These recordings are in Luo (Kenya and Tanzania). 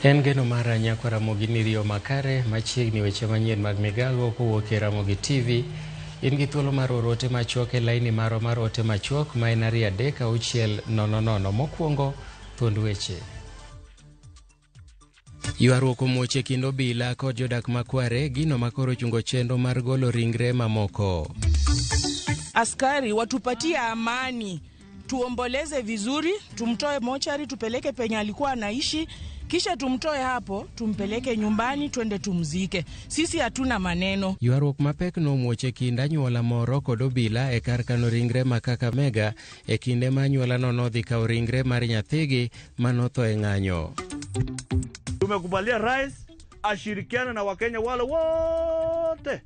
En geno mara nyakwa Ramogi ni riyo makare machiegni weche manyien mag migago kowuok e Ramogi TV. In gi thuolo mar oro ote machuok e laini marwa mar ote machuok ma en 23600. Mokwongo thuond weche. Ywaruok omuoch e kind obila kod jodak ma Kware, gino makoro ochungo chenro mar golo ringre mamoko. Askari watupatie amani, tuomboleze vizuri, tumtoe mochari tupeleke penye alikuwa anaishi, kisha tumtoe hapo tumpeleke nyumbani twende tumzike. Sisi hatuna maneno. Ywaruok mapek nomuoch e kind anyuola moro kod obila e kar kano ringre ma Kakamega e kinde ma anyuolano nodhi kawo ringre mar nyathigi manotho e ng'anyo. Tumekubalia rais ashirikiane na Wakenya wale wote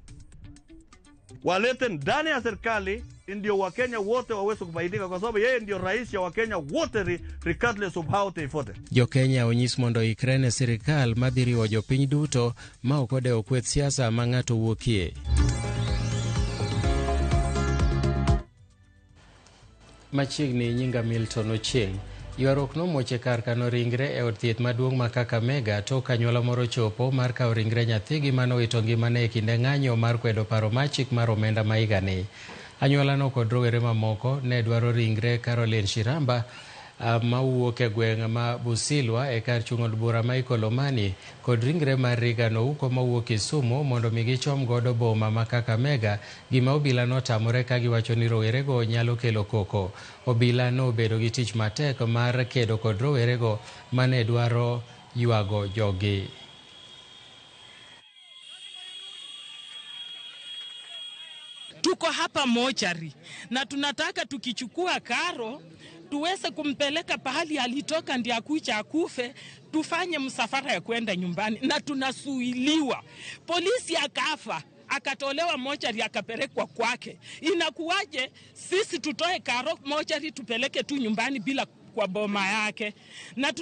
walete ndani ya serikali ndio Wakenya wote waweze kufaidika, kwa sababu yeye ndio rais ya Wakenya wote regardless of how they voted. Jo-Kenya onyis mondo oikre ne sirikal madhi riwo jopiny duto ma ok odewo kweth siasa ma ng'ato wuokie. Machiegni nyinga Milton Ochieng'. Ywaruok nomuoch e kar kano ringre e od thieth maduong' ma Kakamega tok anyuola moro chopo mar kawo ringre nyathigi manowito ngimane e kinde ng'anyo mar kwedo paro mar chik mar omenda ma higani. Anyuolano kod rowere mamoko ne dwaro ringre Caroline Shiramba mawuok e gweng' ma Busilwa e kar chung' od bura ma Ikolomani kod ringre mar Reagan Ouko mawuok Kisumu mondo mi gichom godo boma ma Kakamega, gima obila notamore ka giwacho ni rowerego nyalo kelo koko. Obila nobedo gi tich matek mar kedo kod rowerego mane dwaro ywago jogi. Tuko hapa mochari na tunataka tukichukua Karo tuweze kumpeleka pahali alitoka ndiye akuja akufe, tufanye msafara ya kwenda nyumbani, na tunasuiliwa. Polisi akafa akatolewa mochari akapelekwa kwake. Inakuwaje sisi tutoe Karo mochari tupeleke tu nyumbani bila kwa boma yake? Na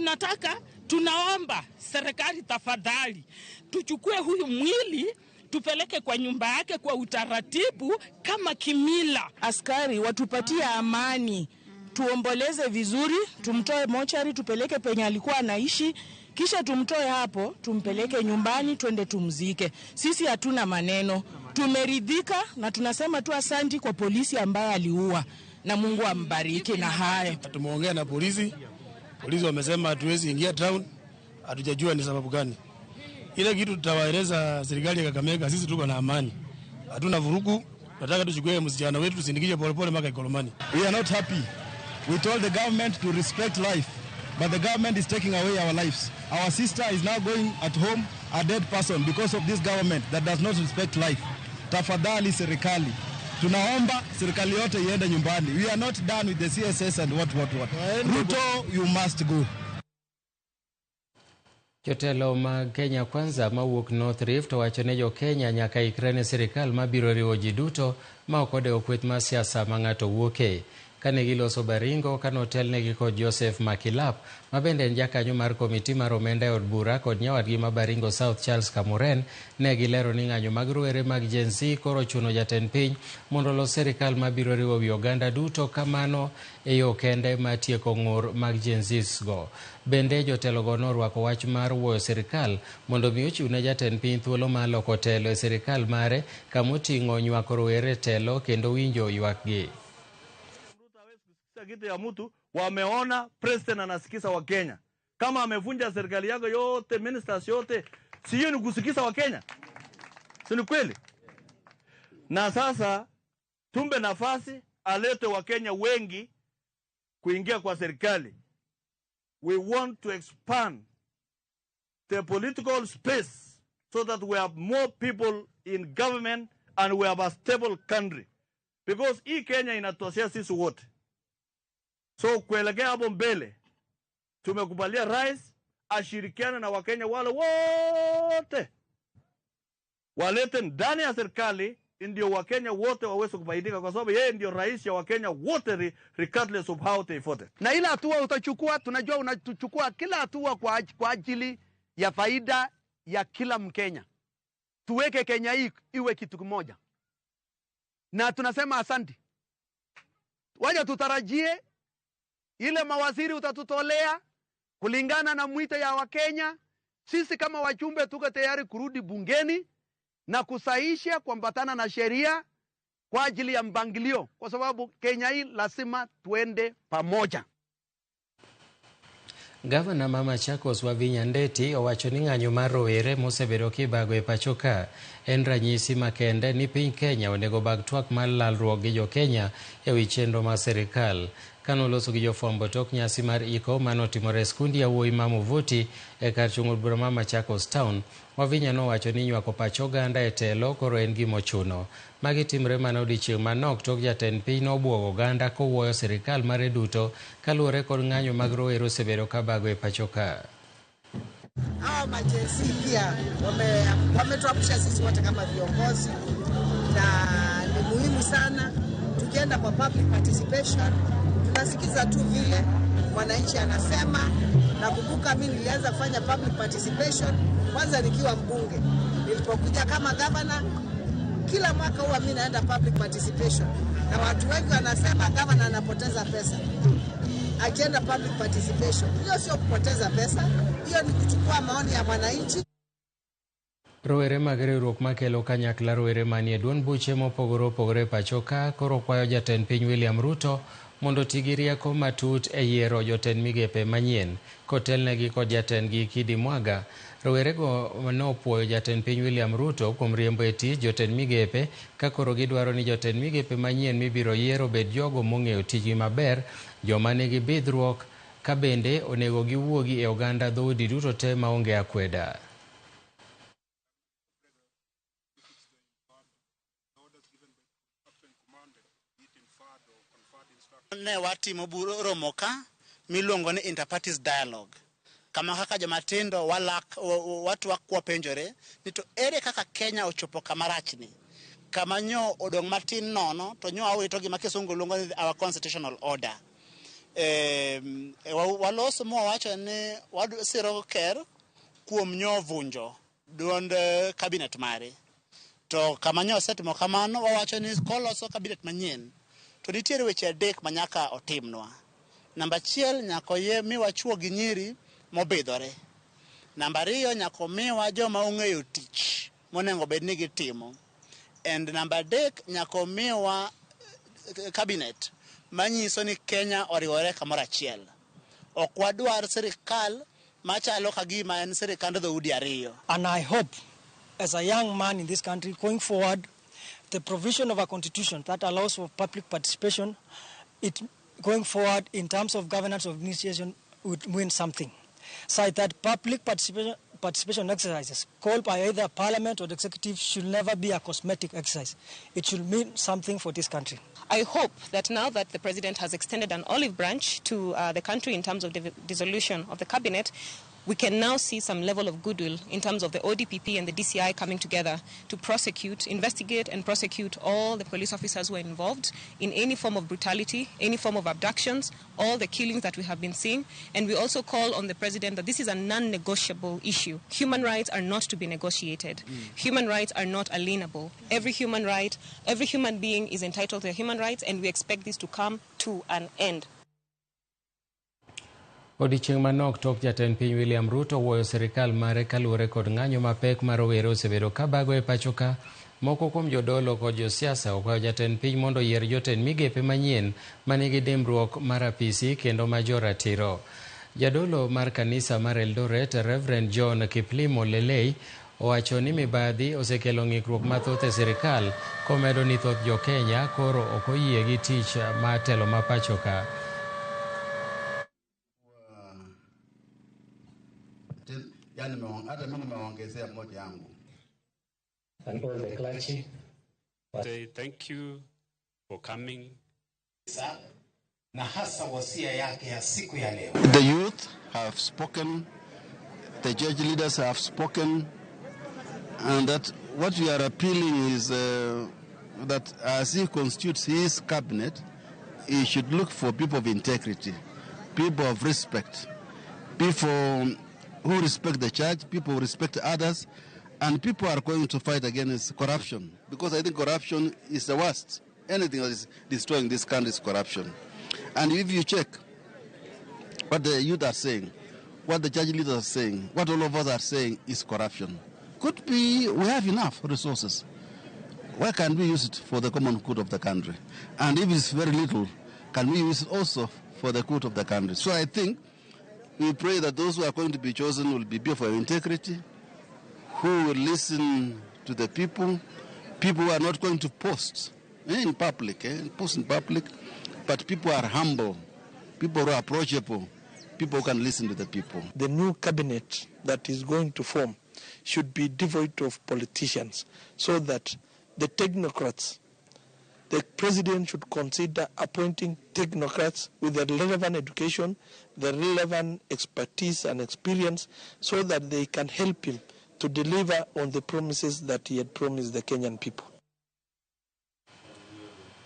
tunaomba serikali tafadhali tuchukue huyu mwili tupeleke kwa nyumba yake kwa utaratibu kama kimila. Askari watupatie amani, tuomboleze vizuri, tumtoe mochari tupeleke penye alikuwa anaishi, kisha tumtoe hapo tumpeleke nyumbani twende tumzike. Sisi hatuna maneno, tumeridhika na tunasema tu asanti kwa polisi ambaye aliua, na Mungu ambariki. Na hayo tumeongea na polisi, polisi wamesema hatuwezi ingia town, hatujajua ni sababu gani. Ile kitu tutawaeleza serikali ya Kakamega, sisi tuko na amani, hatuna vurugu. Nataka tuchukue msichana wetu tusindikishe polepole mpaka Ikolomani. We are not happy. We told the government to respect life, but the government is taking away our lives. Our sister is now going at home a dead person because of this government that does not respect life. Tafadhali serikali, tunaomba serikali yote iende nyumbani. We are not done with the CSS and what. Ruto, you must go. Jotelo mag Kenya Kwanza mawuok North Rift owacho ne jo-Kenya nyaka ikre ne sirikal mabiro riwo ji duto ma ok odewo kweth mar siasa ma ng'ato wuoke. Kane giloso Baringo kanotelnegi kod Joseph Makilap ma bende en jakanyo mar komiti mar omenda e od bura kod nyawadgi ma Baringo South Charles Kamuren, ne gilero ni ng'anyo mag rowere mag Gen Z koro chuno jatend piny mondo olos sirikal mabiro riwo wi oganda duto kamano e yo kende mar tieko ng'ur mag Gen Z go. Bende jotelogo norwako wach mar wuoyo sirikal mondo mi ochiw ne jatend piny thuolo mar loko telo e sirikal mare kamoting'o nywako rowere e telo kendo winjo ywakgi. Kitu ya mtu wameona president anasikiza wa Kenya. Kama amevunja serikali yako yote, ministers yote, sio ni kusikiza wa Kenya? Si ni kweli? Na sasa tumbe nafasi alete wa Kenya wengi kuingia kwa serikali. We want to expand the political space so that we have more people in government and we have a stable country. Because hii Kenya inatoshea sisi wote. So kuelekea hapo mbele tumekubalia rais ashirikiane na Wakenya wale wote walete ndani ya serikali ndio Wakenya wote waweze kufaidika, kwa sababu yeye ndio rais ya Wakenya wote regardless of how they voted. Na ile hatua utachukua, tunajua unachukua kila hatua kwa ajili ya faida ya kila Mkenya. Tuweke Kenya hii iwe kitu kimoja. Na tunasema asante. Wacha tutarajie ile mawaziri utatutolea kulingana na mwito ya Wakenya. Sisi kama wajumbe tuko tayari kurudi bungeni na kusaisha kuambatana na sheria kwa ajili ya mpangilio, kwa sababu Kenya hii lazima tuende pamoja. Gavana ma Machakos Wavinya Ndeti owacho ni ng'anyo mar rowere mosebedo kibago e pacho ka en ranyisi makende ni piny Kenya onego bag twak mar lalruok gi jo-Kenya e wi chenro mar sirikal. Kanoloso gi jofwambo tok nyasi mar iko manotimore e skund yawuoyi ma Muvuti e kar chung' od bura ma Machakos Town, Wavinya nowacho ni nywako pach oganda e telo koro en gimochuno. Magi timre mana odiochieng' manok tok jatend piny nobuogo oganda kowuoyo sirikal mare duto kaluwore kod ng'anyo mag rowere osebedo kabago e pacho ka. Hawa ma-Gen Z pia wametuamsha sisi wote kama viongozi, na ni muhimu sana tukienda kwa public participation, tunasikiza tu vile mwananchi anasema. Nakumbuka mimi nilianza kufanya public participation kwanza nikiwa mbunge, nilipokuja kama governor, kila mwaka huwa mimi naenda public participation, na watu wengi wanasema governor anapoteza pesa akienda public participation. Hiyo sio kupoteza pesa, hiyo ni kuchukua maoni ya mwananchi. Rowere mag riwruok makelo kanyakla rowere manie duond buche mopogore opogore e pacho ka koro kwayo jatend piny William Ruto mondo oti gi rieko matut e yiero jotend migepe manyien kotelnegi kod jatendgi Kidi Mwaga. Rowerego nopuoyo jatend piny William Ruto kuom riembo e tich jotend migepe ka koro gidwaro ni jotend migepe manyien mibiro yier obed jogo mong'eyo tijgi maber, joma nigi bidhruok ka bende onego giwuogi e oganda dhoudi duto te maonge akweda. Ne watimo romo ka miluongo ni interparties dialogue, kama kaka jomatindo watwak kwapenjore ni to ere kaka Kenya ochopo kama rachni, kama nyo odong' matin nono to nyo awito gima kisungu luongo ni our constitutional order. Waloso mwawacho ni wasiro ker kuom nyo vunjo duond cabinet mare, to kama nyo osetimo kamano wawacho ni koloso cabinet manyien to nitiere weche adek manyaka otimnwa. Namba achiel, nyaka oyie miwa chuo gi nyiri mobidhore. Namba ariyo, nyaka omiwa joma ong'eyo tich monego bed ni gitimo. And namba adek, nyaka omiwa cabinet manyiso ni Kenya oriwore kamoro achiel. Ok wadwar sirikal machalo ka gima en sirikand dhoudi ariyo. And I hope, as a young man in this country, going forward, the provision of a constitution that allows for public participation, it going forward in terms of governance of administration would mean something. So that public participation exercises called by either parliament or the executive should never be a cosmetic exercise. It should mean something for this country. I hope that now that the president has extended an olive branch to the country in terms of the dissolution of the cabinet, we can now see some level of goodwill in terms of the ODPP and the DCI coming together to prosecute, investigate and prosecute all the police officers who are involved in any form of brutality, any form of abductions, all the killings that we have been seeing. And we also call on the president that this is a non-negotiable issue. Human rights are not to be negotiated. Human rights are not alienable. Every human right, every human being is entitled to their human rights, and we expect this to come to an end. Odiochieng' manok tok jatend piny William Ruto wuoyo sirikal mare kaluwore kod ng'anyo mapek ma rowere osebedo kabago e pacho ka, moko kuom jodolo kod josiasa okwayo jatend piny mondo oyier jotend migepe manyien manigi dimbruok mar apisi kendo ma joratiro. Jadolo mar kanisa mar Eldoret, Reverend John Kiplimo Lelei, owacho ni mibadhi osekelo ng'ikruok mathoth e sirikal, komedo ni thoth jo-Kenya koro ok oyie gi tich mar telo ma pacho ka. Yani hata mimi nimeongezea mmoja yangu. And all the clergy. Say thank you for coming. Na hasa wasia yake ya siku ya leo. The youth have spoken, the church leaders have spoken, and that what we are appealing is that as he constitutes his cabinet, he should look for people of integrity, people of respect, people who respect the church, people who respect others, and people are going to fight against corruption, because I think corruption is the worst. Anything that is destroying this country is corruption. And if you check what the youth are saying, What the church leaders are saying, what all of us are saying is corruption. Could be we have enough resources. Why can't we use it for the common good of the country? And if it's very little, can we use it also for the good of the country? So I think we pray that those who are going to be chosen will be people of integrity, who will listen to the people, people who are not going to post in public, but people are humble, people who are approachable, people who can listen to the people. The new cabinet that is going to form should be devoid of politicians, so that the technocrats, the president should consider appointing technocrats with the relevant education, the relevant expertise and experience, so that they can help him to deliver on the promises that he had promised the Kenyan people.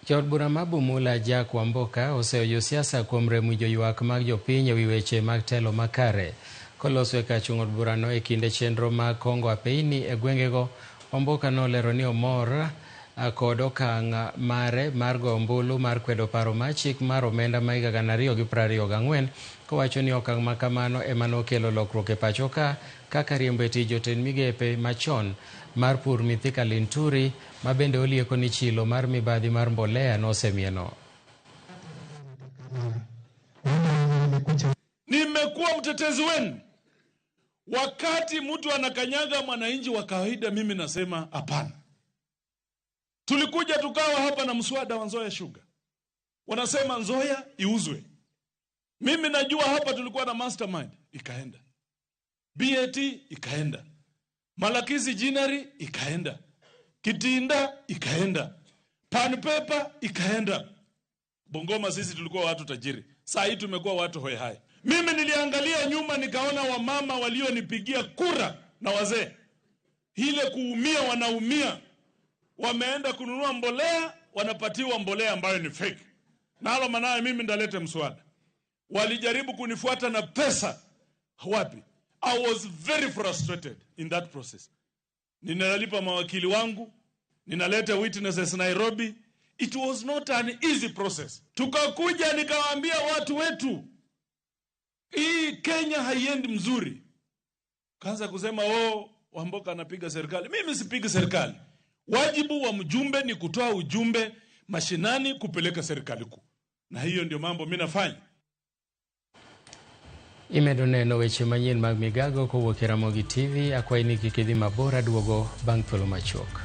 Jaod bura ma Bumula Jack Wamboka oseyo josiasa kuom remo joywak mag jopiny ewi weche mag telo makare. Koloso e kar chung' od burano e kinde chenro mag kongo apeyni e gwengego, Wamboka nolero ni omor kod okang' mare mar goyo ombulu mar kwedo paro mar chik mar omenda ma higa 2024, kowacho ni okang' ma kamano ema nokelo lokruok e pacho ka kaka riembo e tich jotend migepe machon mar pur Mithika Linturi, ma bende olieko ni chilo mar mibadhi mar mbolea nosemieno. Nimekuwa mtetezi wenu. Wakati mtu anakanyaga mwananchi wa kawaida, mimi nasema hapana. Tulikuja tukawa hapa na mswada wa Nzoia Sugar. Wanasema Nzoia iuzwe. Mimi najua hapa tulikuwa na mastermind, ikaenda. BAT ikaenda. Malakisi Jinari ikaenda. Kitinda ikaenda. Pan paper ikaenda. Bungoma sisi tulikuwa watu tajiri. Saa hii tumekuwa watu hoi hai. Mimi niliangalia nyuma nikaona wamama walionipigia kura na wazee. Ile kuumia wanaumia. Wameenda kununua mbolea, wanapatiwa mbolea ambayo ni fake. Nalo manaye mimi ndalete mswada. Walijaribu kunifuata na pesa. Wapi? I was very frustrated in that process. Ninalipa mawakili wangu, ninaleta witnesses Nairobi. It was not an easy process. Tukakuja nikawaambia watu wetu, hii Kenya haiendi mzuri. Kaanza kusema oh, Wamboka anapiga serikali. Mimi sipigi serikali. Wajibu wa mjumbe ni kutoa ujumbe mashinani kupeleka serikali kuu. Na hiyo ndio mambo mimi nafanya. Imedo neno weche manyien mag migago kowuok e Ramogi TV. Akwayi ni kik idhi mabor, aduogo bang' thuolo machuok.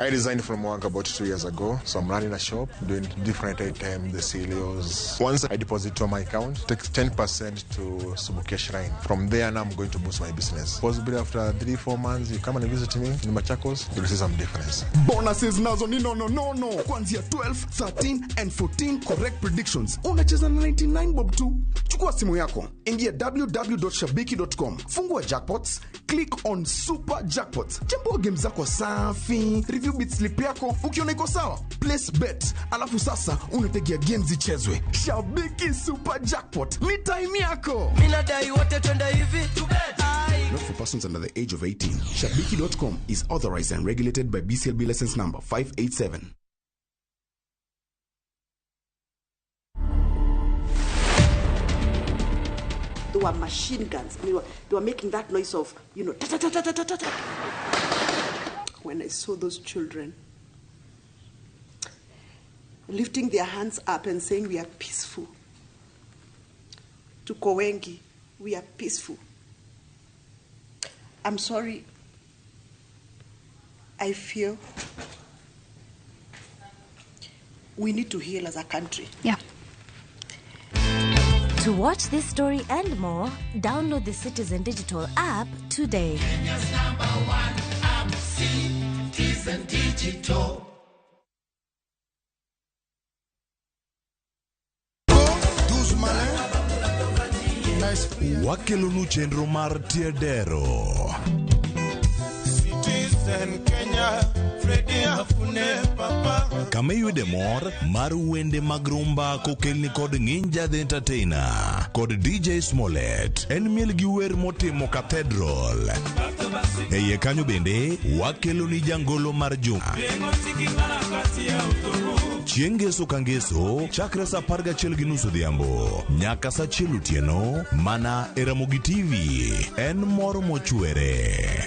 I resigned from work about 2 years ago, so I'm running a shop, doing different items, the cereals. Once I deposit to my account, takes 10% to Subukia Shrine. From there, now I'm going to boost my business. Possibly after 3-4 months, you come and visit me in Machakos, you'll see some difference. Bonuses nazo ni no. Kuanzia 12, 13 and 14 correct predictions. Unacheza na 99 bob tu. Chukua simu yako, ingia www.shabiki.com, fungua jackpots, click on super jackpots. Chambua game zako safi, review bit slip yako, ukiona iko sawa, place bet. Alafu sasa unategea games zichezwe. Shabiki Super Jackpot ni time yako. Mimi nadai wote twende hivi to bet. Not for persons under the age of 18. Shabiki.com is authorized and regulated by BCLB license number 587. They were machine guns. They were making that noise of, you know, ta ta ta ta ta ta ta. When I saw those children lifting their hands up and saying, we are peaceful. To Kowengi, we are peaceful. I'm sorry, I feel we need to heal as a country. Yeah. To watch this story and more, download the Citizen Digital app today. Kenya's number one app, Citizen Digital. Wakelonu chenro mar Tiedero. Citizen Kenya, Freddy Afune Papa. Kama iyude mor mar wende mag rumba kokelni kod Nginja the Entertainer kod DJ Smollett. En miel gi wer motimo Cathedral. E iye kanyo bende wakeloni jangolo mar juma. Chieng' ngeso ka ngeso chakre saa 11:30 odhiambo nyaka saa 1 otieno mana e Ramogi TV. En mor mochwere.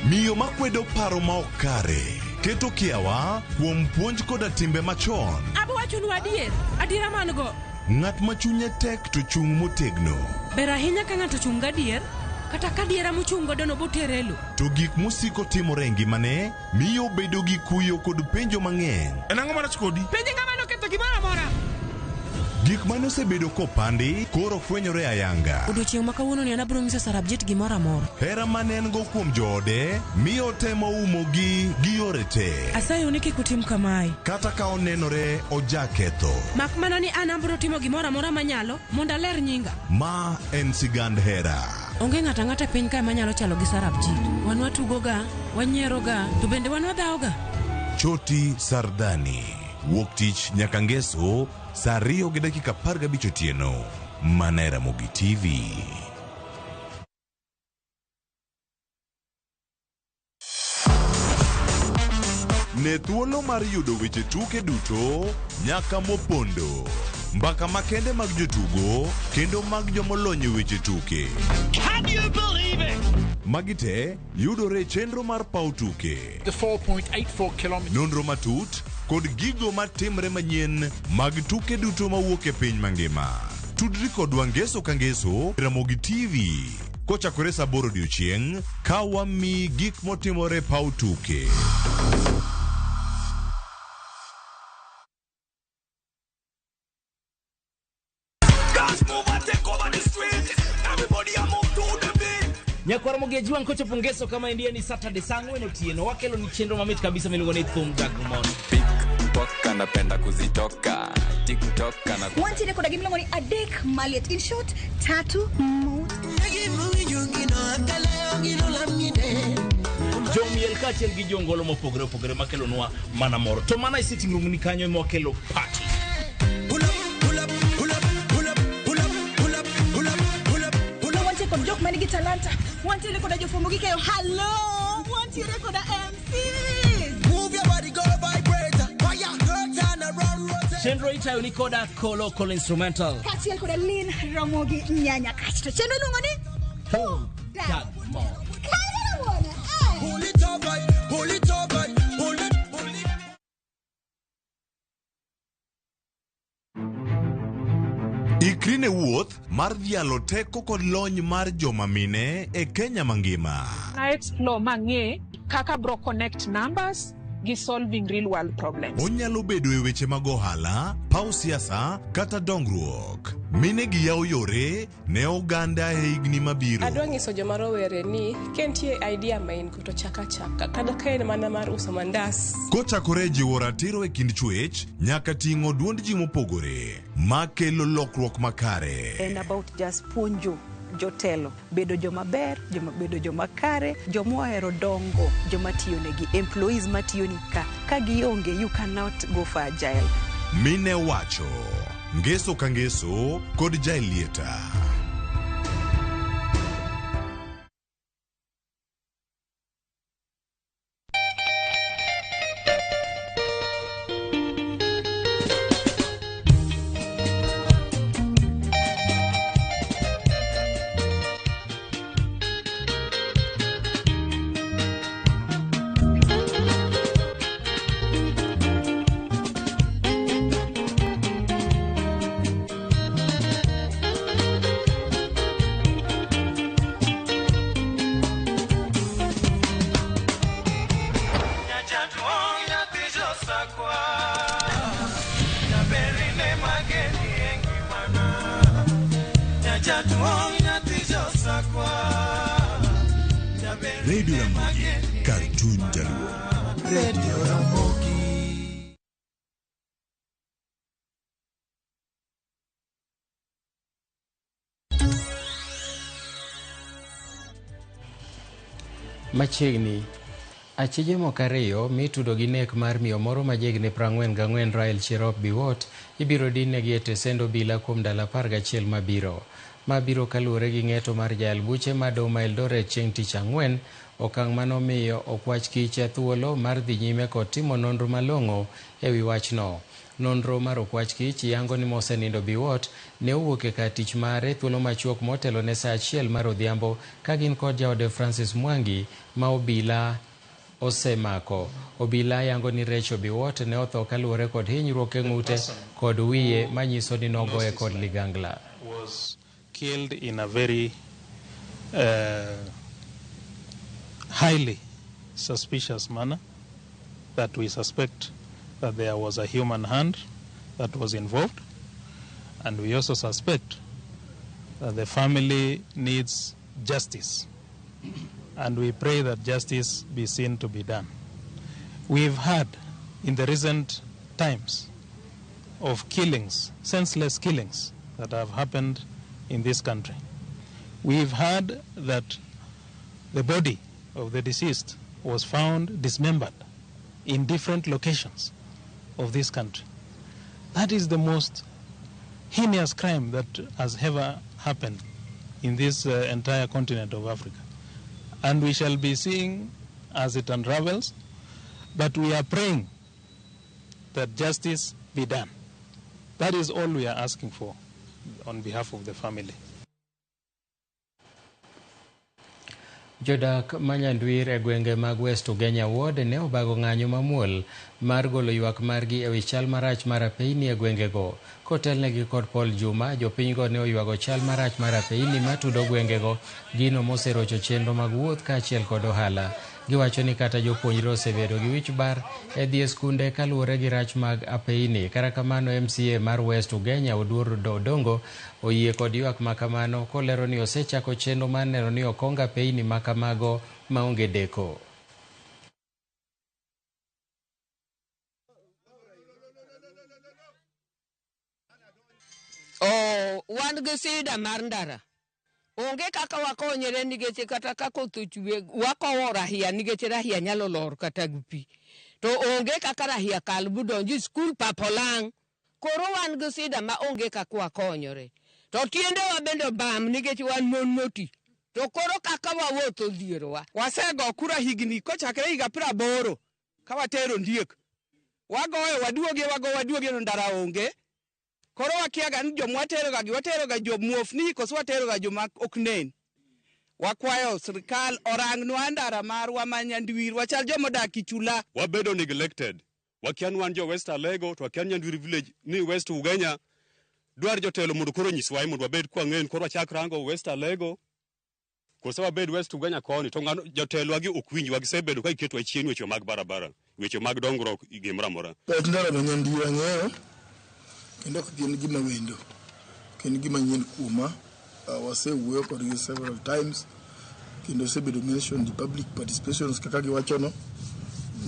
Miyo makwedo paro ma ok kare keto kiawa kuom puonj koda timbe machon. Abo wachonu adier, adiera man go. Ng'at ma chunye tek to chung' motegno. Ber ahinya ka ng'ato chung' gadier, kata ka adiera mochung' godo no botere e lo. To gik mosiko timore e ngimane miyo obedo gi kuyo kod penjo mang'eny. En ang'o marach kodi? Penj ng'ama noketho gimoro amora. Gik mane osebedo kopandi koro fwenyore ayanga. Odiochieng' ma kawuononi an abiro nyiso Sarabjit gimoro amora. Hera mane en go kuom joode miyo otemo umogi gi yore te. Asayou ni kik utim kamae. Kata ka onenore ojaketho. Mak mana ni an abiro timo gimoro amora manyalo mondo aler nyinga. Ma en sigand hera. Onge ng'ato ang'ata e piny kae manyalo chalo gi Sarabjit. Wan watugoga, wanyieroga, to bende wan wadhawoga. Choti Sardani. Wuok tich nyaka ngeso saa 2:15 otieno. Mana e Ramogi TV. Ne thuolo mar yudo weche tuke duto nyaka mopondo. Mbaka makende mag jotugo kendo mag jomolony e weche tuke. Can you believe it? Magi te yudore e chenro mar paw tuke. The 4.84 kilometers. Nonro matut kod gigo matimre manyien mag tuke duto mawuok e piny mangima. Tudri kodwa ngeso ka ngeso e Ramogi TV kochakore saa 8 odiochieng' ka wamiyi gik motimore e paw tuke. Nyakwar Mogeji wang' kochopo ngeso kama endi en Saturday saa 4 otieno wakelo ni chenro mamit kabisa miluongo ni Thum Dag Mon. Poka napenda kuzitoka TikTok na Wantiere koda gimiluongo ni adek maliet. In short, tatu mot. Jomiel kaachiel gi jongolo mopogore opogore makelonwa mana mor. To mana e sitting room ni kanyo ema wakelo party. Wantiere kod jok manigi talanta. Wantiere koda jofwambo gi keyo. Hello! Wantiere koda MCs. Move your body, go vibrate. Fire, girl, turn around, rotate. Chenro itayo ni koda Kolo Kolo Instrumental. Kaachiel koda Lin Ramogi Nyanya. Kasto chenro iluongo ni Thum Dag Mon. Kae wuon. Pull it up, pull it up, pull it, pull it. Ikri ne wuoth mar dhialo teko kod lony mar joma mine e Kenya mangima. Na explore mang'e kaka bro connect numbers gi solving real world problems. Onyalo bedo e weche mag ohala, paw siasa kata dongruok. Mine gi yawo yore ne oganda e higni mabiro. Adwa nyiso joma rowere ni ka nitie idea ma in go to chak achaka kata ka en mana mar uso mandas. Kochakore e jiwo ratiro e kind chwech nyaka ting'o duond ji mopogore makelo lokruok makare. En about just puonjo jotelo bedo joma ber, joma bedo joma kare, joma ohero dongo, joma tiyo negi, employees matiyo ni ka. Ka gionge, you cannot go for agile. Mine wacho ngeso ka ngeso kod Jaelieta. Radio Ramogi, kar chuny Jaluo. Radio Ramogi. Machiegni achije moko ariyo mitudo gi nek mar miyo moro ma jahigni 44 Rael Cherop Biwott ibiro dinnegi e tesend obila kuom ndalo 11 mabiro. Ma biro kaluwore gi ng'eto mar jayal buche ma Doma Eldoret chieng' tich ang'wen, okang' manomiyo okwach kich thuolo mar dhi nyime kod timo nonro malong'o e wi wachno. Nonro mar okwach kich yango ni mosenindo Biwott ne owuok e kar tich mare thuolo machuok motelo ne saa 1 mar odhiambo ka gin kod jaode Francis Mwangi ma obila osemako. Obila yango ni Rachel Biwott ne otho kaluwore kod hinyruok e ng'ute kod wiye manyiso ni nogoye kod ligangla. Was killed in a very highly suspicious manner that we suspect that there was a human hand that was involved, and we also suspect that the family needs justice, and we pray that justice be seen to be done. We've had in the recent times of killings, senseless killings that have happened in this country. We've heard that the body of the deceased was found dismembered in different locations of this country. That is the most heinous crime that has ever happened in this entire continent of Africa. And we shall be seeing as it unravels, but we are praying that justice be done. That is all we are asking for on behalf of the family. Jodak ma Nyandwir e gwenge mag West Ugenya Ward ne obago ng'anyo mamuol mar golo ywak margi ewi chal marach mar apeyni e gwengego. Kotelnegi kod Paul Juma, jopinygo ne oywago chal marach mar apeyni matudo gwengego, gino moserocho chenro mag wuoth kaachiel kod ohala. Giwacho ni kata jopuonjre osebedo gi wich bar e dhi e skunde kaluwore gi rach mag apeyni. Kata kamano, MCA mar West Ugenya Oduor Odongo oyie kod ywak makamano kolero ni osechako chenro mar neno ni okong apeyni makamago maonge deko. Wan gi sida mar ndara. Onge kaka wakonyre nikech kata ka koth ochwe wakowo rahia nikech rahia nyalo lor kata gi pi. To onge kaka rahia kal budonji skul papolang'. Koro wan gi sida ma onge kaka wakonyore. To tiendewa bende obam nikech wan mon moti. To koro kaka wawuotho odhierowa. Wasego kura higni kochakre higa 80 ka watero ndiek. Wagoyo waduoge wago waduoge to ndara onge. Koro wakiaga ni jomwateroga gi wateroga jomuofni koso wateroga joma ok nen. Wakwayo sirikal orangnwa ndara marwa ma Nyandwir wachal jomodak e chula. Wabedo neglected. Wakia ni wan jo West Alego to wakia ni Nyandwir village ni West Ugenya. Dwar jotelo mondo koro onyiswa mondo wabed kwang'eyo koro wachak rango West Alego koso wabed West Ugenya koni to ng'ano jotelwa gi ok winjwa gisebedo ka iketwa chien weche mag barabara weche mag dongruok gimoro amora. Pek ndara ma Nyandwir ang'eyo kendo ok gin gima wendo, gin gima nyien kuoma. Wasewuoyo kodgi several times kendo osebedo mentioned in public participations kaka giwachono,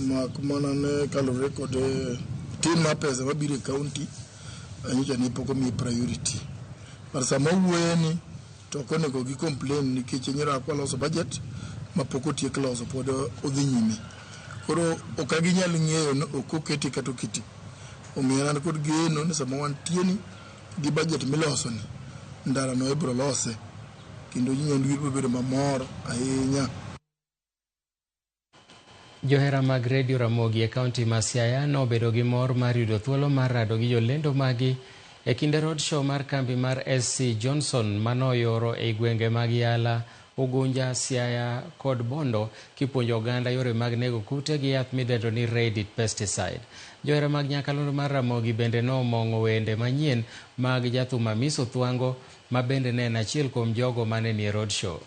mak mana ne kaluwore kod tin mar pesa mabiro e county nyocha ne pok omiye priority. But sama owuoye ni to ok onego gi complain nikech nyoro kwaloso budget ma pok otiek loso pod odhi nyime. Koro ok ginyal ng'eyo ni ok oketi kata oketi. Omiyo an kod geno ni sama wantie ni gi budget miloso ni ndara no ibiro lose kendo ji Nyandwir biro bedo mamor ahinya. Johera mag Radio Ramogi e kaunti ma Siaya nobedo gi mor mar yudo thuolo mar rado gi jolendo magi e kinde roadshow mar kambi mar SC Johnson manoyoro e gwenge mag Yala, Ugunja, Siaya kod Bondo kipuonjo oganda yore mag nego kute gi yath midendo ni Raid pesticide. Johera mag nyakalondo mar Ramogi bende nomong'o wende manyien mag jathum Amiso Thwango ma bende ne en achiel kuom jogo mane nie roadshow.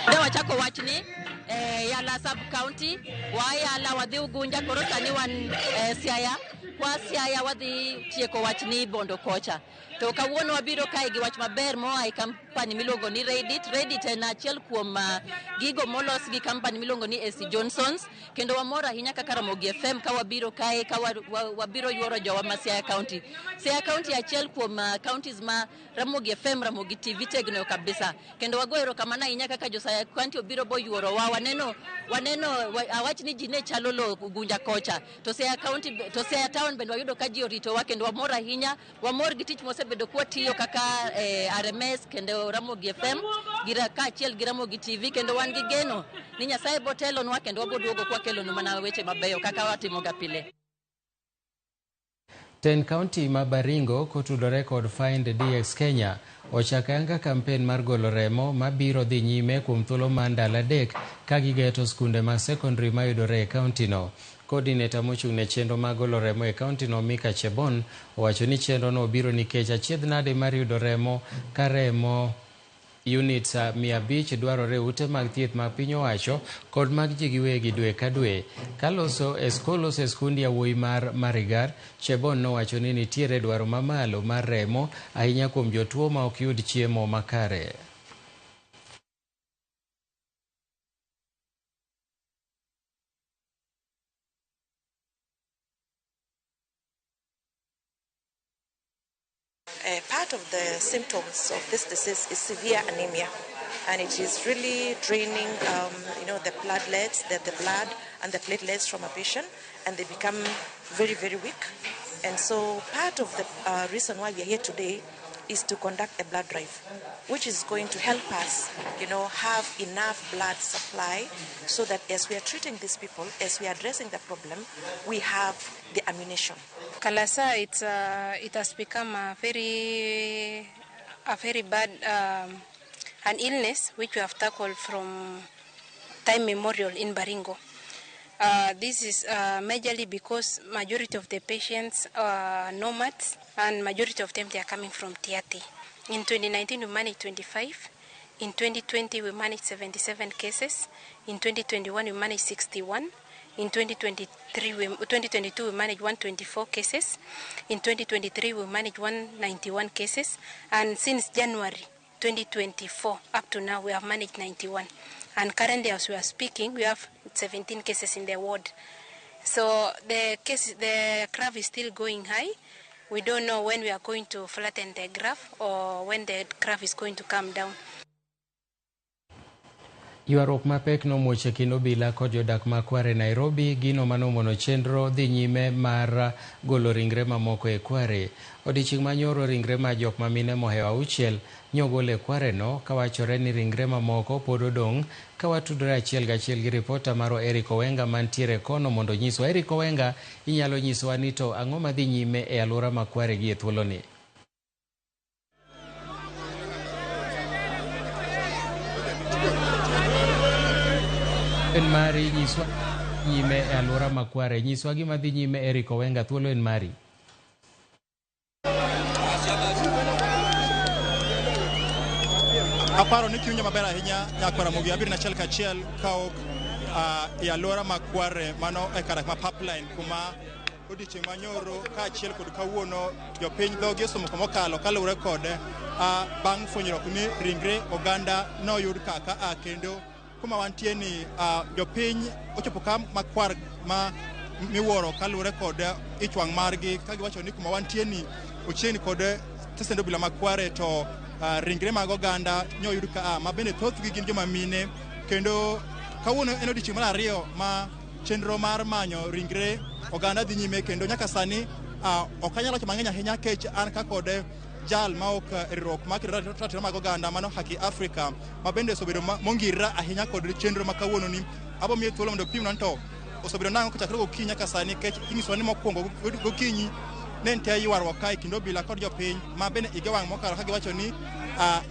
Ne wachako wach ni e Yala sub county, waa Yala wadhi Ugunja, koro sani wan Siaya. Kwa Siaya wadhi tieko wach ni Bondo kocha. To kawuono wabiro kae gi wach maber moa e kampani miluongo ni Reddit. Reddit en achiel kuom gigo molos gi kampani miluongo ni AC Johnsons, kendo wamor ahinya kaka Ramogi FM ka wabiro kae ka wabiro yuoro jowa ma Siaya County. Siaya County achiel kuom counties ma Ramogi FM, Ramogi TV tegno kabisa. Kendo wago erokamano ahinya kaka jo Siaya County obiro boyuorowa. Waneno awach ni ji ne chalo lo Ugunja kocha. To Siaya County, to Siaya Town bende wayudo ka ji oritowa kendo wamor ahinya. Wamor gi tich mosebedo kwatiyo kaka RMS kendo Ramogi FM kaachiel gi Ramogi TV, kendo wan gi geno ni Nyasaye botelonwa kendo waboduogo kwakelonu mana weche mabeyo kaka watimoga pile. Ten county ma Baringo kotudore kod Find DX Kenya ochako ayanga kampen mar golo remo mabiro dhi nyime kuom thuolo mar ndalo 3 ka gigeto skunde mag sekondari mayudore e county no. Coordinator mochung' ne chenro mag golo remo e county no Mika Chebon owacho ni chenro no obiro nikech achiedh nade mar yudo remo ka remo units 500 dwarore ute mag thieth mag piny owacho kod mag ji giwegi dwe ka dwe. Kaloso e skol e skund yawuoyi mar Marigar, Chebon nowacho ni nitiere dwaro mamalo mar remo ahinya kuom jotuo ma ok yud chiemo makare. Part of the symptoms of this disease is severe anemia, and it is really draining, the platelets, the blood and the platelets from a patient, and they become very, very weak. And so part of the reason why we are here today is to conduct a blood drive, which is going to help us, have enough blood supply so that as we are treating these people, as we are addressing the problem, we have the ammunition. Kalasa, it has become a very bad an illness which we have tackled from time memorial in Baringo. This is majorly because majority of the patients are nomads, and majority of them they are coming from Tiati. In 2019 we managed 25. In 2020 we managed 77 cases. In 2021 we managed 61. In 2022 we managed 124 cases. In 2023 we managed 191 cases, and since January 2024 up to now we have managed 91. And currently, as we are speaking, we have 17 cases in the ward. So the graph is still going high. We don't know when we are going to flatten the graph or when the graph is going to come down. Ywaruok mapek nomuoch e kind obila kod jodak ma Kware Nairobi, gino manomono chenro dhi nyime mar golo ringre mamoko e Kware. Odiechieng' manyoro ringre ma jok mamine mohewo 6 nyogol e Kware no, kawachore ni ringre mamoko pod odong'. Ka watudore achiel gachiel gi ripota marwa Eric Owenga mantiere kono mondo onyiswa. Eric Owenga, inyalo nyisowa ni to ang'o madhi nyime e alwora ma Kware gi e thuoloni? En mari, nyiswa nyime e alwora ma Kware. Nyiswa gima dhi nyime Eric Owenga, thuolo en mari. Aparo ni kiwinjo maber ahinya nyakwar Ramogi abiriyo achiel kachiel kaok e alwora ma Kware, mano e kar ma Pipeline kuma odiechieng' manyoro kaachiel kod kawuono jopiny dhogi osomo kamokalo kaluwore kod bang' fwenyruok ni ringre oganda noyud kaka kendo kuma wantie ni jopiny ochopo ka makwar ma miwuoro kaluwore kod ich wang' margi ka giwacho ni kuma wantie ni ochiegni kod tesend obila ma Kware to ringre mag oganda nyoyud ka ma bende thothgi gin joma mine. Kendo kawuono en odiechieng' mar ariyo ma chenro mar manyo ringre oganda dhi nyime, kendo nyaka sani ok anyal wacho mang'eny ahinya kech an ka kod jal ma ok riwruok ma kedo ratiro mag oganda mano Haki Africa ma bende osebedo mongirra ahinya kod chenro ma kawuono ni. Abo miye thuolo mondo opimna to osebedo nang'o kochakre gokinyi nyaka sani, kech inyisowa ni mokwongo gokinyi ne nitie ywaruok ka e kind obila kod jopiny ma bende ige wang' mokalo ka giwacho ni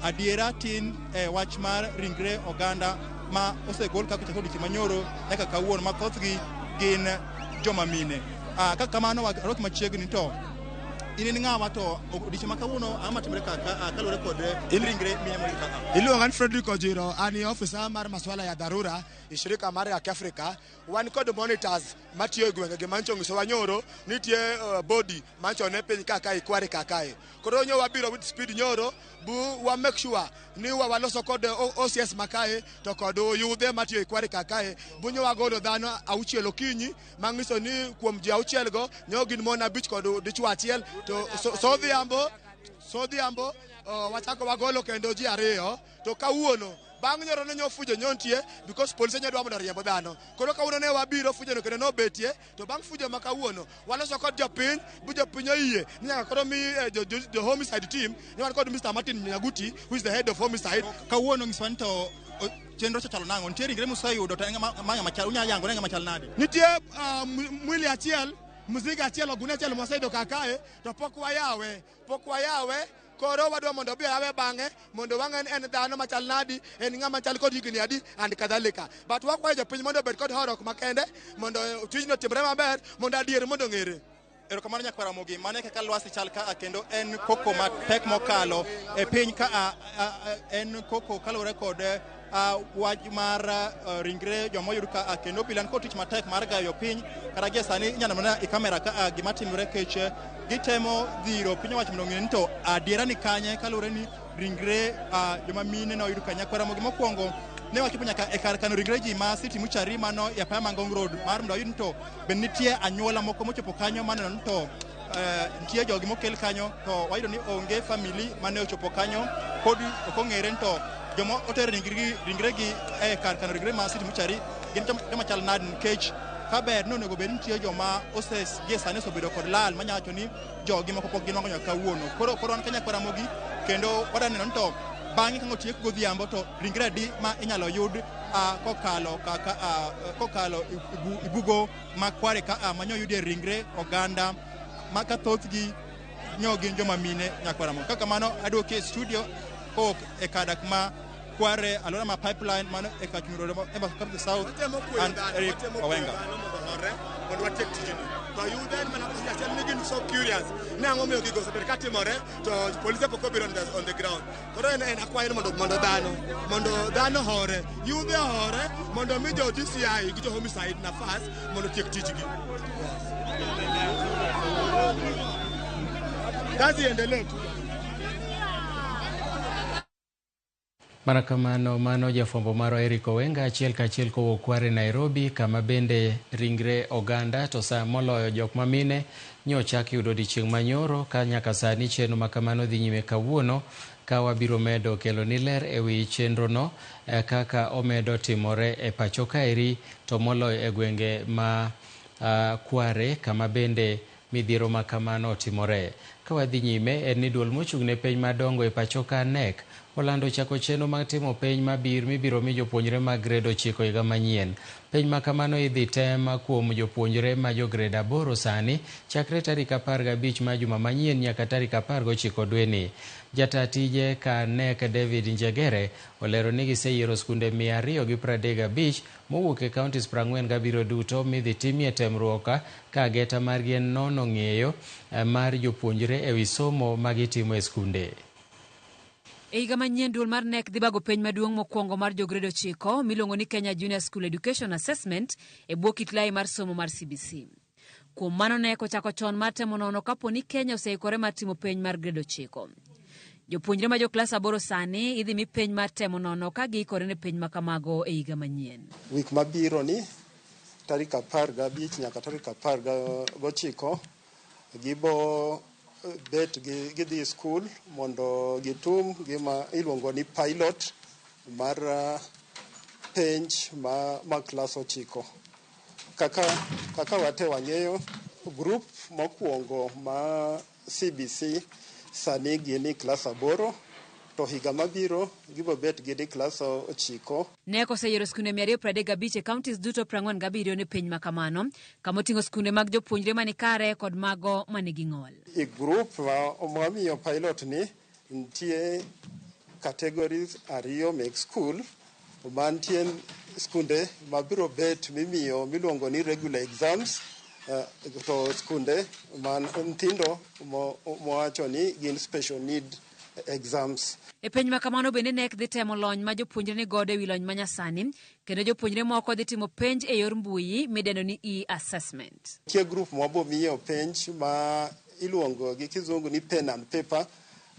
adiera tin e wach mar ringre oganda ma osegol ka kochakre odiechieng' manyoro nyaka kawuono ma thothgi gin joma mine. Kaka kamano warwaki machiegni to In ng'awa to odiechieng' ma kawuono ang'o matimore ka kaluwore kod ringre mine moyud ka? Iluonga ni Frederick Ojiro, an ofisa mar maswala ya dharura e shirika mar Haki Afrika. Wan kod monitors matiyo e gwenge gi mancho onyisowa nyoro nitie body mancho ne piny ka kae Kware ka kae. Koro nyo wabiro with speed nyoro bu wa make sure ni wa waloso kod OCS makae to kod yudhe matiyo e Kware ka kae bu nyo wagolo dhano 6 okinyi mang'iso ni kuom ji 6 go nyo gin mon 5 kod dichuo 1 to so odhiambo wachako wagolo kendo ji 2 to kawuono bang' nyoro ne nyo fujo nyontie because polise ne dwa mondo oriemb dhano. Koro kawuono ne wabiro fujo no kendo nobetie to bang' fujo ma kawuono waloso kod jopiny bu jopiny oyie ni nyaka koro mi jo homicide team ni wan kod Mr. Martin Nyaguti who is the head of homicide. Kawuono nyiswa ni to chenro chalo nang'o? Nitie ringre museyudo to en ng'ama chal unya yango ne ng'ama chal nade? Nitie mwili achiel, mzigo achiel, ogunia achiel mwaseyudo ka kae to pok wayawe. Koro wadwa mondo obi oyawe bang'e mondo wang'e en dhano machal nadi, en ng'ama chal kod higni adi and kadhalika. But wakwayo jopiny mondo obed kod horuok makende mondo tijno otimre maber mondo adier mondo ong'ere. Erokamano nyakwar Ramogi, mano e kaka lwasi chal ka kendo en koko matek mokalo e piny ka en koko kaluwore kod wach mar ringre joma oyud ka kendo obila nikod tich matek mar gayo piny kata gie sani inyalo mana e kamera ka gima timore kech gitemo dhiro piny owacho mondo ong'e ni to adiera ni kanye kaluwore ni ringre joma mine noyud ka. Nyakwar Ramogi mokwongo ne wachopo nyaka e kar kano ringre ji ma City Mortuary mano e apaya ma Ngong Road mar mondo wayud ni to bende nitie anyuola moko mochopo kanyo maneno ni to nitie jogi mokel kanyo to wayudo ni onge family mane ochopo kanyo pod ok ong'ere ni to joma oter ringregi e kar kano ringre ma City Mortuary gin joma chal nade nikech kaber ni onego bed ni nitie joma gie sani osebedo kod lal manyalo wacho ni jogi moko pok ginwang'o nyaka kawuono. Koro wan ka nyakwar Ramogi kendo wadwa neno ni to bang'e ka otiek godhiambo to ringre adi ma inyalo yud kokalo ibugo ma Kware ka manyo yudie ringre oganda ma ka thothgi nyo gin joma mine nyakwar Ramogi. Kaka mano aduoki e studio kowuok e kadak ma Kware alwora ma Pipeline mano e Kachumuro Embakasi South and Eric Owenga. Mondo watiek tijni. To yudhe en mana achiel ni gin so curious ni ang'o miyo gigo osebedo katimore to polise pok obiro on the ground. Koro en akwayo ni mondo dhano hore, yudhe hore mondo mi jo DCI gi jo homicide nafas mondo otiek tijgi. Kazi iendelee tu. Mana kamano mano jafwambo marwa Eric Owenga achiel kachiel kowuok Kware Nairobi kama bende ringre oganda to sa moloyo jok mamine nyochak yudo odiechieng' manyoro ka nyaka sani chenro makamano dhi nyime kawuono ka wabiro medo kelo ni ler ewi chenrono kaka omedo timore e pacho kaeri to moloyo e gwenge ma Kware kama bende midhiero makamano otimore. Ka wadhi nyime en ni duol mochung' ne penj madongo e pacho ka KNEC olando chako chenro mar timo penj mibiro mi jopuonjre mag grade 9 higa manyien. Penj makamano idhi tem kuom jopuonjre ma jo grade 8 sani chakre tarik 15 mar juma manyien nyaka tarik 19 dweni. Jata tije ka KNEC David Njegere olero ni giseyiero skunde 235 mowuok e counties 47 duto midhi timie temruok ka ageta margi en nono ng'eyo mar jopuonjre ewi somo magitimo e skunde. E higa manyien duol mar KNEC dhi bago penj maduong' mokwongo mar jo grade 9 miluongo ni Kenya Junior School Education Assessment e bwo kit lai mar somo mar CBC. Kuom mano KNEC ochako chon mar temo nono kapo ni Kenya oseikore mar timo penj mar grade 9. Jopuonjre ma jo klas 8 sani idhi mi penj mar temo nono ka giikore ne penj makamago e higa manyien. Wik mabiro ni tarik 15 nyaka tarik 19 gibo bet gidhi skul mondo gitum gima iluongo ni pilot mar penj ma klas 9. Kaka wate wang'eyo, grup mokwongo ma CBC sani gin klas 8 to higa mabiro gibo bet gin klas 9. KNEC oseyiero skunde 235 e counties duto 47 ne penj makamano, kama oting'o skunde mag jopuonjre mani kare kod mago manigi ng'ol. E grup mamiyo pilot ni nitie categories 2 mek skul mantie skunde mabiro bet mimiyo miluongo ni regular exams To skunde man nyithindo mowacho ni gin special need exams. E penj ma kamano bende KNEC dhi temo lony ma jopuonjre ni godo e wi lony manyasani kendo jopuonjre moko dhi timo penj e yor mbui midendo ni e-assessment. Nitie group mwabo miyo penj ma iluongo gi kizungu ni pen and paper,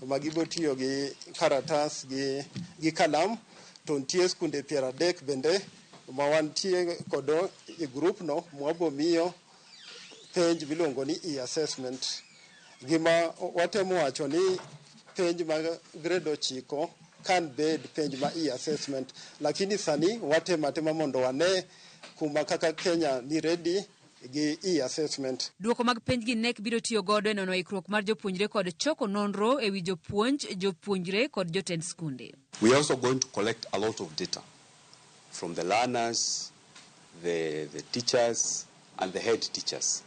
ma gibo tiyo gi karatas gi kalam. To nitie skunde 30 bende ma wantie kodo e group no mwabo miyo penj miluongo ni e-assessment. Gima watemo wacho ni penj mag grade 9 kan bed penj ma e-assessment, lakini sani watemo atema mondo wane kuma kaka Kenya ni ready gi e-assessment. Duoko mag penj gi KNEC biro tiyo godo e nono ikruok mar jopuonjre kod choko nonro e wi jopuonj, jopuonjre kod jotend skunde. We are also going to collect a lot of data from the learners, the teachers and the head teachers,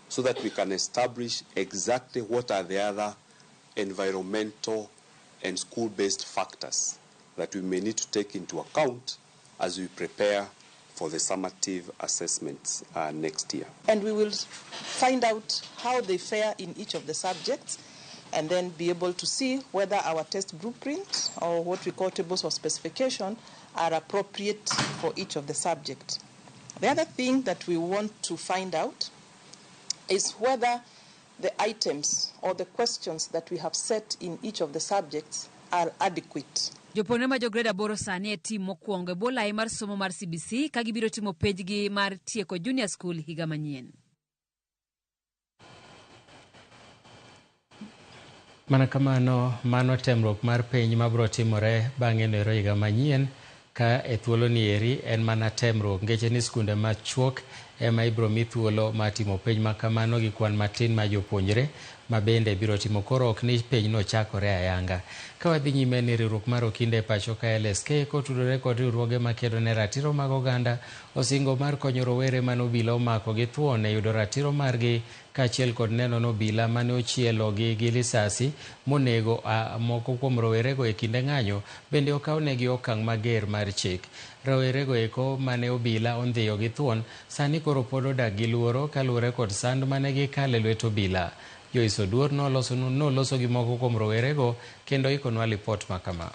so that we can establish exactly what are the other environmental and school-based factors that we may need to take into account as we prepare for the summative assessments next year. And we will find out how they fare in each of the subjects and then be able to see whether our test blueprint or what we call tables of specification are appropriate for each of the subjects. The other thing that we want to find out is whether the items or the questions that we have set in each of the subjects are adequate. Jopuonjre ma jo grade 8 sani e tim mokwongo e bwo lai mar somo mar CBC ka gibiro timo penjgi mar tieko junior school higa manyien. Mana kamano, mano temruok mar penj mabiro timore bang'e noero higa manyien ka e thuolo ni eri en mana temruok ngeche ni skunde machuok ema ibiro mi thuolo mar timo penj ma kamano gi kwan matin mar jopuonjre ma bende biro timo koro ok ni penj no chakore ayanga. Ka wadhi nyime ni riwruok mar okinde e pacho ka LSK kotudore kod riwruoge makedo ne ratiro mag oganda osingo mar konyo rowere mane obila omako gi thuon e yudo ratiro margi kaachiel kod neno ni obila mane ochielogi gi lisasi monego moko kuom rowerego e kinde ng'anyo bende okawnegi okang' mager mar chik. Rowerego eko mane obila ondhiyo gi thuon sani koro pod odak gi luoro kaluwore kod sand mane gikale lwet obila. Joyce Oduor noloso gi moko kuom rowerego kendo ikonwa lipot makama.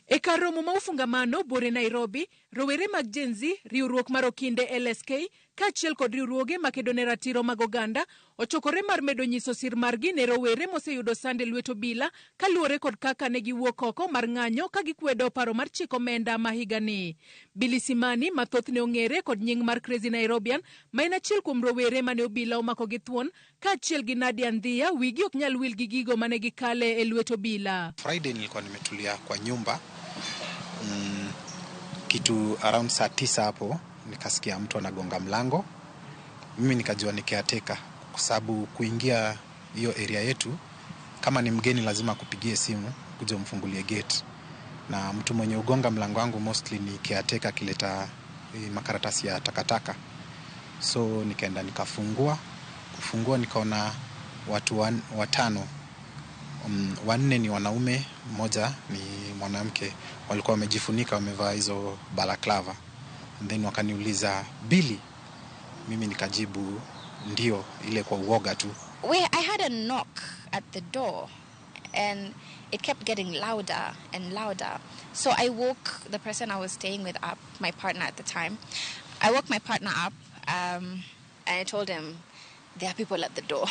E kar romo ma ufungamano bore Nairobi, rowere mag Gen Z, riwruok mar okinde LSK kaachiel kod riwruoge makedo ne ratiro mag oganda ochokore mar medo nyiso sir margi ne rowere moseyudo sand e lwet obila kaluwore kod kaka ne giwuok oko mar ng'anyo ka gikwedo paro mar chik omenda ma higani. Billy Simani ma thothne ong'ere kod nying mar Crazy Nairobian ma en achiel kuom rowere mane obila omako gi thuon kaachiel gi Nadia Ndhia wigi ok nyal wil gi gigo mane gikale e lwet obila. Friday nilikuwa nimetulia kwa nyumba kitu around saa 9 hapo nikasikia mtu anagonga mlango. Mimi nikajua ni caretaker kwa sababu kuingia hiyo area yetu kama ni mgeni lazima kupigie simu kuja umfungulie gate, na mtu mwenye ugonga mlango wangu mostly ni caretaker akileta makaratasi ya takataka. So nikaenda nikafungua, kufungua nikaona watu watano, wanne ni wanaume, mmoja ni mwanamke, walikuwa wamejifunika wamevaa hizo balaclava. And then wakaniuliza Billy, mimi nikajibu ndio, ile kwa uoga tu. I had a knock at the door and it kept getting louder and louder. So I woke the person I was staying with up, my partner at the time. I woke my partner up and I told him, there are people at the door.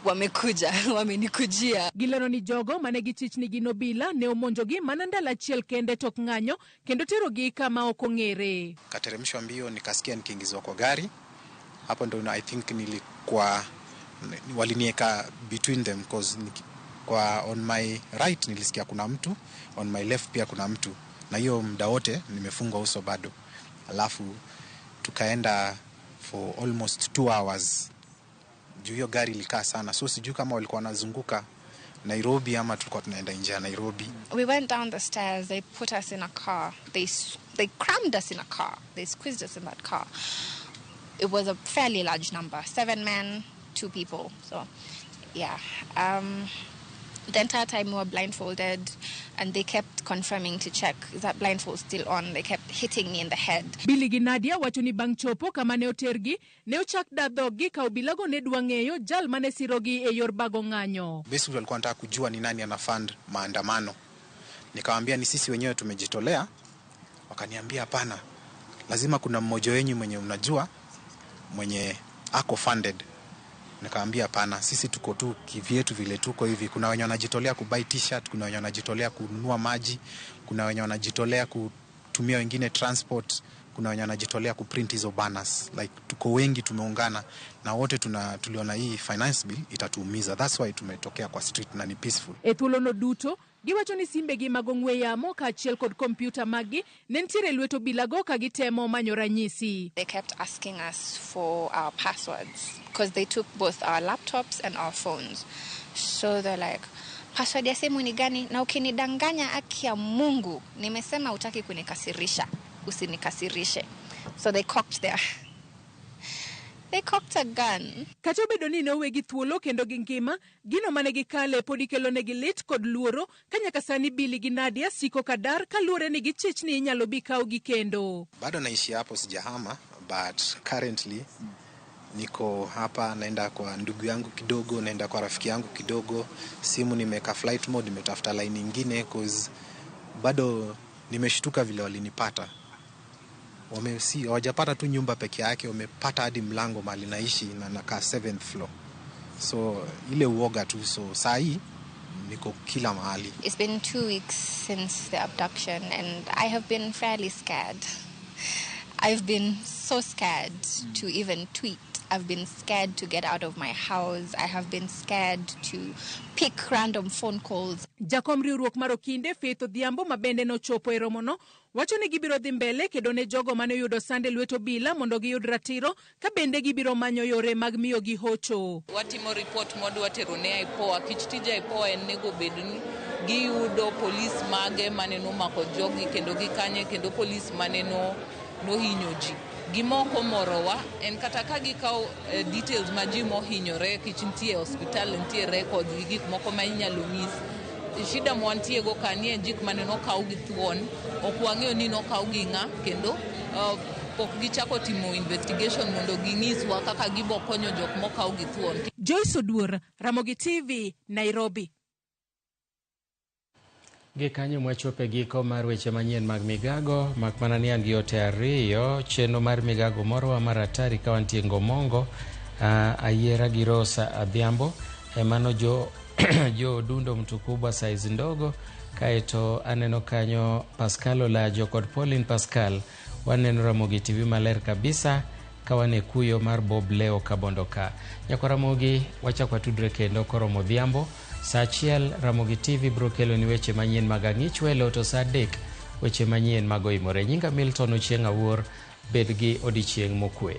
Wamekuja, wamenikujia. Gilero ni jogo mane gichich ni gin obila ne omonjogi mana ndalo achiel kende tok ng'anyo kendo terogi kama ok ong'ere. Kateremshwa mbio nikasikia nikiingizwa kwa gari. Hapo ndo I think nilikuwa walinieka between them cause kwa on my right nilisikia kuna mtu, on my left pia kuna mtu, na hiyo muda wote nimefungwa uso bado. Alafu tukaenda for almost 2 hours. Juu hiyo gari ilikaa sana, so sijui kama walikuwa wanazunguka Nairobi ama tulikuwa tunaenda nje ya Nairobi. We went down the stairs, they put us in a car. They crammed us in a car. They squeezed us in that car. It was a fairly large number, 7 men, 2 people. So, yeah. The entire time we were blindfolded, and they kept confirming to check, is that blindfold still on? They kept hitting me in the head. Billy gi Nadia wacho ni bang' chopo kama ne otergi, ne ochak da dhoggi ka obilago ne dwa ng'eyo jal mane sirogi e yor bago ng'anyo. Basically walikuwa wanataka kujua ni nani ana fund maandamano. Nikawaambia ni sisi wenyewe tumejitolea. Wakaniambia hapana, lazima kuna mmoja wenyu mwenye mnajua mwenye ako funded. Nikamwambia hapana, sisi tuko tu kivyetu vile tuko hivi. Kuna wenye wanajitolea kubuy t-shirt, kuna wenye wanajitolea kununua maji, kuna wenye wanajitolea kutumia wengine transport, kuna wenye wanajitolea kuprint hizo banners. Like tuko wengi tumeungana na wote tuliona hii finance bill itatuumiza. That's why tumetokea kwa street na ni peaceful. E thuolono duto, giwacho ni simbegi mag ong'we yamo kaachiel kod kompyuta maggi ne nitiere e lwet obilago ka gitemo manyo ranyisi. They kept asking us for our passwords because they took both our laptops and our phones. So they're like, password ya simu ni gani? Na ukinidanganya haki ya Mungu, nimesema hutaki kunikasirisha, usinikasirishe. So they cocked a gun. Kata obedo ni ne owegi thuolo kendo gi ngima, gino mane gikale pod ikelonegi lit kod luoro ka nyaka sani Billy gi Nadia siko kadar kaluwore ni gichich ni inyalo bi kawgi kendo. Bado naishi hapo, sijahama, but currently niko hapa, naenda kwa ndugu yangu kidogo, naenda kwa rafiki yangu kidogo. Simu nimeweka flight mode, nimetafuta line nyingine cause bado nimeshtuka vile walinipata. Hawajapata tu nyumba peke yake, wamepata hadi mlango mahali naishi na nakaa 7th floor. So ile uoga tu, so saa hii niko kila mahali. It's been 2 weeks since the abduction and I have been fairly scared. I've been so scared to even tweet. I've been scared to get out of my house. I have been scared to pick random phone calls. Jakom riwruok mar Okinde Faith Odhiambo ma bende nochopo e romono wacho ni gibiro dhi mbele kedo ne jogo mane oyudo sand e lwet obila mondo giyud ratiro ka bende gibiro manyo yore mag miyogi hocho. Watimo report mwadwa tero ne IPOA. Kich tij IPOA en nego bed ni giyudo polis mage mane nomako jogi kendo gikanye kendo polis mane nohinyo ji. Gima ok omorowa en kata ka gikawo details ma ji mohinyore kich nitie e osiptal, nitie records gi gik moko ma inyalo nyis. Shida mwantie go ka ni en gik mane nokaw gi thuon, ok wang'eyo ni nokaw gi ng'a kendo pok gichako timo investigation mondo ginyiswa kaka gibo konyo jok mokaw gi thuon. Joyce Oduor, Ramogi TV, Nairobi. Gikanyo mwachopo e giko mar weche manyien mag migago, mak mana ni an gi ote ariyo, chenro mar migago morowa mar atari ka wantie Ngomongo, Ayiera gi Rosa Adhiambo, mano jo Dundo Mtukubwa size ndogo, kaeto aneno kanyo Pascal Olajo kod Pauline Pascal, waneno Ramogi TV maler kabisa ka wan e kuyo mar Bob Leo Kabondo ka. Nyakwa Ramogi wachak watudre kendo koromo odhiambo saa 1 Ramogi TV biro keloni weche manyien mag ang'ich welo to saa 3 weche manyien mag oimore. Nyinga Milton Ochieng' Awuor, bed gi odiechieng' mokwe.